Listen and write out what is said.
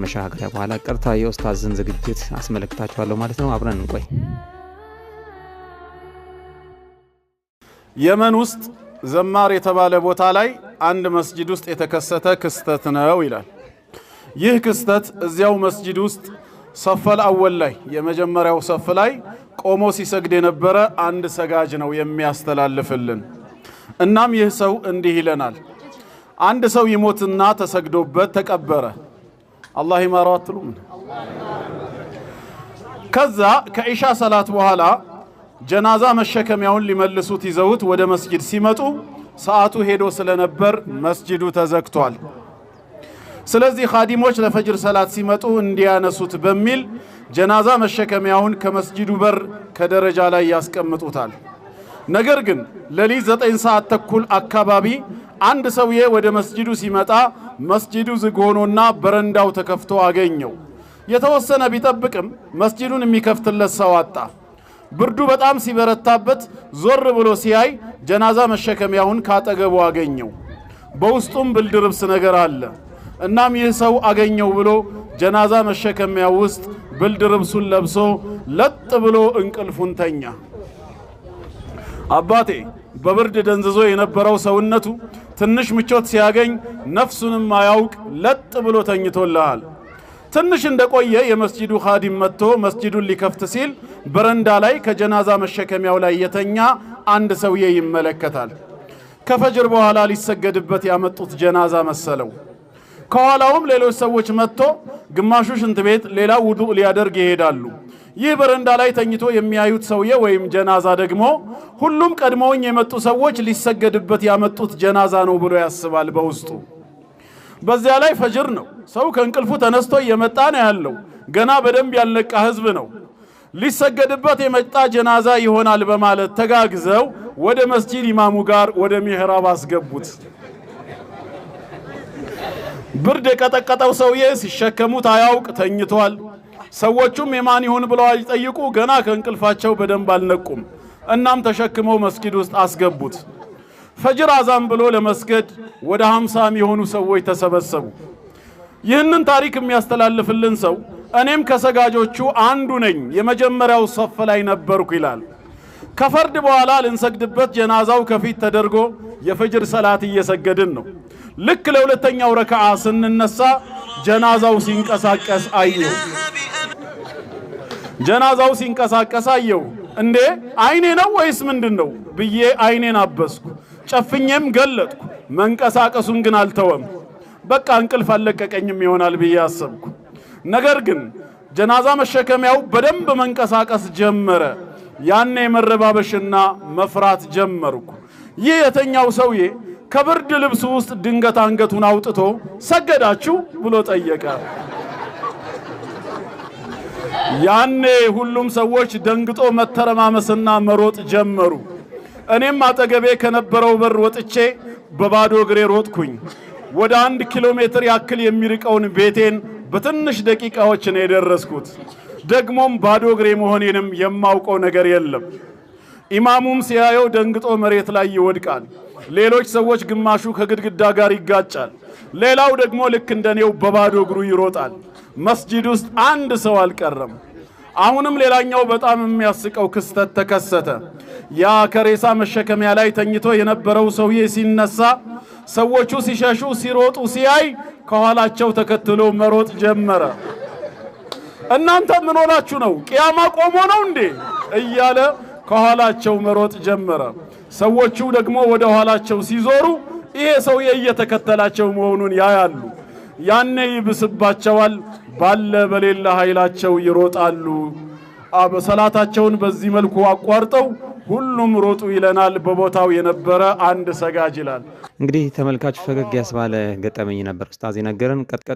መሸጋገሪያ በኋላ ቀጥታ የኡስታዝን ዝግጅት አስመለክታችኋለሁ ማለት ነው። አብረን እንቆይ። የመን ውስጥ ዘማር የተባለ ቦታ ላይ አንድ መስጂድ ውስጥ የተከሰተ ክስተት ነው ይላል። ይህ ክስተት እዚያው መስጂድ ውስጥ ሰፈል አወል ላይ፣ የመጀመሪያው ሰፍ ላይ ቆሞ ሲሰግድ የነበረ አንድ ሰጋጅ ነው የሚያስተላልፍልን። እናም ይህ ሰው እንዲህ ይለናል። አንድ ሰው ይሞትና ተሰግዶበት ተቀበረ። አላህ ይማረው አትሉም? ከዛ ከኢሻ ሰላት በኋላ ጀናዛ መሸከሚያውን ሊመልሱት ይዘውት ወደ መስጂድ ሲመጡ ሰዓቱ ሄዶ ስለነበር መስጂዱ ተዘግቷል። ስለዚህ ኻዲሞች ለፈጅር ሰላት ሲመጡ እንዲያነሱት በሚል ጀናዛ መሸከሚያውን ከመስጂዱ በር ከደረጃ ላይ ያስቀምጡታል። ነገር ግን ሌሊት 9:30 አካባቢ አንድ ሰውዬ ወደ መስጂዱ ሲመጣ መስጂዱ ዝግ ሆኖና በረንዳው ተከፍቶ አገኘው። የተወሰነ ቢጠብቅም መስጂዱን የሚከፍትለት ሰው አጣ። ብርዱ በጣም ሲበረታበት ዞር ብሎ ሲያይ ጀናዛ መሸከሚያውን ካጠገቡ አገኘው። በውስጡም ብርድ ልብስ ነገር አለ። እናም ይህ ሰው አገኘው ብሎ ጀናዛ መሸከሚያ ውስጥ ብርድ ልብሱን ለብሶ ለጥ ብሎ እንቅልፉን ተኛ። አባቴ በብርድ ደንዝዞ የነበረው ሰውነቱ ትንሽ ምቾት ሲያገኝ ነፍሱንም አያውቅ ለጥ ብሎ ተኝቶልሃል። ትንሽ እንደቆየ የመስጂዱ ኻዲም መጥቶ መስጂዱን ሊከፍት ሲል በረንዳ ላይ ከጀናዛ መሸከሚያው ላይ የተኛ አንድ ሰውዬ ይመለከታል። ከፈጅር በኋላ ሊሰገድበት ያመጡት ጀናዛ መሰለው። ከኋላውም ሌሎች ሰዎች መጥቶ ግማሹ ሽንት ቤት፣ ሌላው ውዱእ ሊያደርግ ይሄዳሉ። ይህ በረንዳ ላይ ተኝቶ የሚያዩት ሰውዬ ወይም ጀናዛ ደግሞ ሁሉም ቀድመውኝ የመጡ ሰዎች ሊሰገድበት ያመጡት ጀናዛ ነው ብሎ ያስባል በውስጡ። በዚያ ላይ ፈጅር ነው። ሰው ከእንቅልፉ ተነስቶ እየመጣ ነው ያለው። ገና በደንብ ያልነቃ ህዝብ ነው። ሊሰገድበት የመጣ ጀናዛ ይሆናል በማለት ተጋግዘው ወደ መስጂድ ኢማሙ ጋር ወደ ሚህራብ አስገቡት። ብርድ የቀጠቀጠው ሰውዬ ሲሸከሙት አያውቅ ተኝቷል። ሰዎቹም የማን ይሁን ብለው አይጠይቁ፣ ገና ከእንቅልፋቸው በደንብ አልነቁም። እናም ተሸክመው መስጊድ ውስጥ አስገቡት። ፈጅር አዛን ብሎ ለመስገድ ወደ 50 የሚሆኑ ሰዎች ተሰበሰቡ። ይህንን ታሪክ የሚያስተላልፍልን ሰው እኔም ከሰጋጆቹ አንዱ ነኝ፣ የመጀመሪያው ሰፍ ላይ ነበርኩ ይላል። ከፈርድ በኋላ ልንሰግድበት ጀናዛው ከፊት ተደርጎ የፈጅር ሰላት እየሰገድን ነው። ልክ ለሁለተኛው ረክዓ ስንነሳ ጀናዛው ሲንቀሳቀስ አየሁ። ጀናዛው ሲንቀሳቀስ አየሁ። እንዴ አይኔ ነው ወይስ ምንድን ነው ብዬ አይኔን አበስኩ። ጨፍኜም ገለጥኩ። መንቀሳቀሱን ግን አልተወም። በቃ እንቅልፍ አልለቀቀኝም ይሆናል ብዬ አሰብኩ። ነገር ግን ጀናዛ መሸከሚያው በደንብ መንቀሳቀስ ጀመረ። ያኔ መረባበሽና መፍራት ጀመርኩ። ይህ የተኛው ሰውዬ ከብርድ ልብሱ ውስጥ ድንገት አንገቱን አውጥቶ ሰገዳችሁ ብሎ ጠየቀ። ያኔ ሁሉም ሰዎች ደንግጦ መተረማመስና መሮጥ ጀመሩ። እኔም አጠገቤ ከነበረው በር ወጥቼ በባዶ እግሬ ሮጥኩኝ። ወደ 1 ኪሎ ሜትር ያክል የሚርቀውን ቤቴን በትንሽ ደቂቃዎች ነው የደረስኩት። ደግሞም ባዶ እግሬ መሆኔንም የማውቀው ነገር የለም። ኢማሙም ሲያየው ደንግጦ መሬት ላይ ይወድቃል። ሌሎች ሰዎች ግማሹ ከግድግዳ ጋር ይጋጫል፣ ሌላው ደግሞ ልክ እንደኔው በባዶ እግሩ ይሮጣል። መስጂድ ውስጥ አንድ ሰው አልቀረም። አሁንም ሌላኛው በጣም የሚያስቀው ክስተት ተከሰተ። ያ ከሬሳ መሸከሚያ ላይ ተኝቶ የነበረው ሰውዬ ሲነሳ ሰዎቹ ሲሸሹ ሲሮጡ ሲያይ ከኋላቸው ተከትሎ መሮጥ ጀመረ። እናንተ ምን ሆናችሁ ነው? ቅያማ ቆሞ ነው እንዴ? እያለ ከኋላቸው መሮጥ ጀመረ። ሰዎቹ ደግሞ ወደ ኋላቸው ሲዞሩ ይሄ ሰውዬ እየተከተላቸው መሆኑን ያያሉ። ያኔ ይብስባቸዋል። ባለ በሌላ ኃይላቸው ይሮጣሉ። ሰላታቸውን በዚህ መልኩ አቋርጠው ሁሉም ሮጡ ይለናል በቦታው የነበረ አንድ ሰጋጅ ይላል። እንግዲህ ተመልካች ፈገግ ያስባለ ገጠመኝ ነበር ኡስታዝ የነገረን። ቀጥታ